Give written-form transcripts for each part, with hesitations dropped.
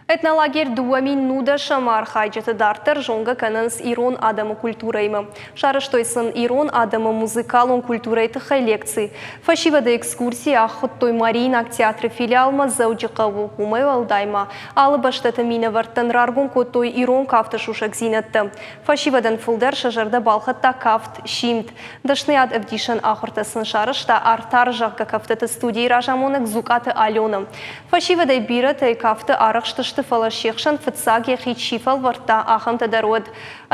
Этнолагерь 2019-ӕм архайджыты дарддӕр зонгӕ кӕнынц ирон адӕмы культурӕимӕ. Сарӕзтой сын ирон адӕмы музыкалон культурӕйы тыххӕй лекци. Фӕсивӕды экскурсийы ахуыдтой Мариинаг театры филиалмӕ Дзӕуджыхъӕуы. Уымӕй уӕлдай ма алы бӕстӕты минӕвӕрттӕн раргом кодтой ирон кафты сусӕгдзинӕдтӕ. Фӕсивӕдӕн фылдӕр сӕ зӕрдӕ балхӕдта кафт «Симд». Дӕсныйад ӕвдисӕн ахуыртӕ сын сарӕзта Артар, зӕгъгӕ, кӕфтыты студийы разамонӕг Дзукъаты Аленӕ. Фӕсивӕдӕй бирӕтӕ кафты арӕхстысты, фӕлӕ се хсӕн фыццаг йӕхи чи фӕлвӕрдта, ахӕмтӕ дӕр уыд.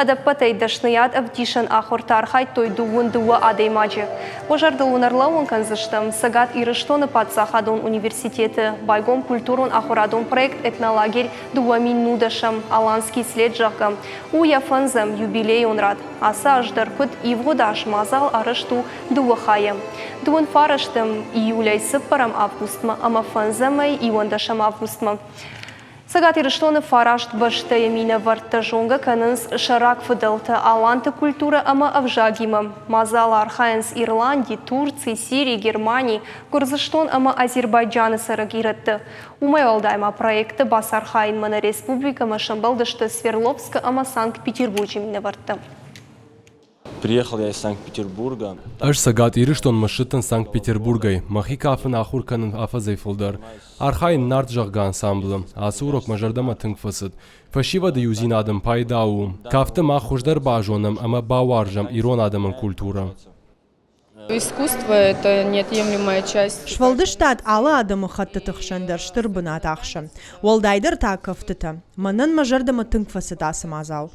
Ӕдӕппӕтӕй дӕсныйад ӕвдисӕн ахуырты архайдтой 22 адӕймаджы. Уӕ зӕрдыл уын ӕрлӕууын кӕндзыстӕм, Цӕгат Ирыстоны паддзахадон университеты байгом культурон-ахуырадон проект «Этнолагерь 2019-ӕм Аланский след», зӕгъгӕ, у йӕ фӕндзӕм юбилейон рад. Ацы аз дӕр куыд ивгъуыд аз мадзал арӕзт у дыууӕ хайӕ. Дыууын фарӕстӕм июлӕй цыппӕрӕм августмӕ ӕмӕ фӕндзӕмӕй иуӕндӕсӕм августмӕ. Цӕгат Ирыстоны фараст бӕстӕйы минӕвӕрттӕ зонгӕ кӕнынц сӕ рагфыдӕлтӕ аланты культурӕ ӕмӕ ӕвзагимӕ. Мадзалы архайынц Ирланди, Турци, Сири, Германи, Гуырдзыстон ӕмӕ Азербайджаны цӕрӕг ирӕттӕ. Уымӕй уӕлдай ма проекты бацархайынмӕ нӕ республикӕмӕ сӕмбӕлдысты Свердловскы ӕмӕ Санкт-Петербурджы минӕвӕрттӕ. Приехал я из Санкт-Петербурга. Ӕз Цӕгат Ирыстонмӕ ссыдтӕн Санкт-Петербургӕй. Мӕхи кафын ахуыр кӕнын афӕдзӕй фылдӕр. Архайын Нарт, зӕгъгӕ, ансамблы. Ацы урок мӕ зӕрдӕмӕ тынг фӕцыд. Фӕсивӕды иудзинадӕн пайда у. Кафты мах хуыздӕр базонӕм ӕмӕ бауарзӕм ирон адӕмон культурӕ. Искусство – это неотъемлемая часть. Сфӕлдыстад алы адӕмыхӕттыты хсӕн дӕр стыр бынат ахсы. Уӕлдайдӕр та кӕфтытӕ. Мӕнӕн мӕ зӕрдӕмӕ тынг фӕцыд ацы мадзал.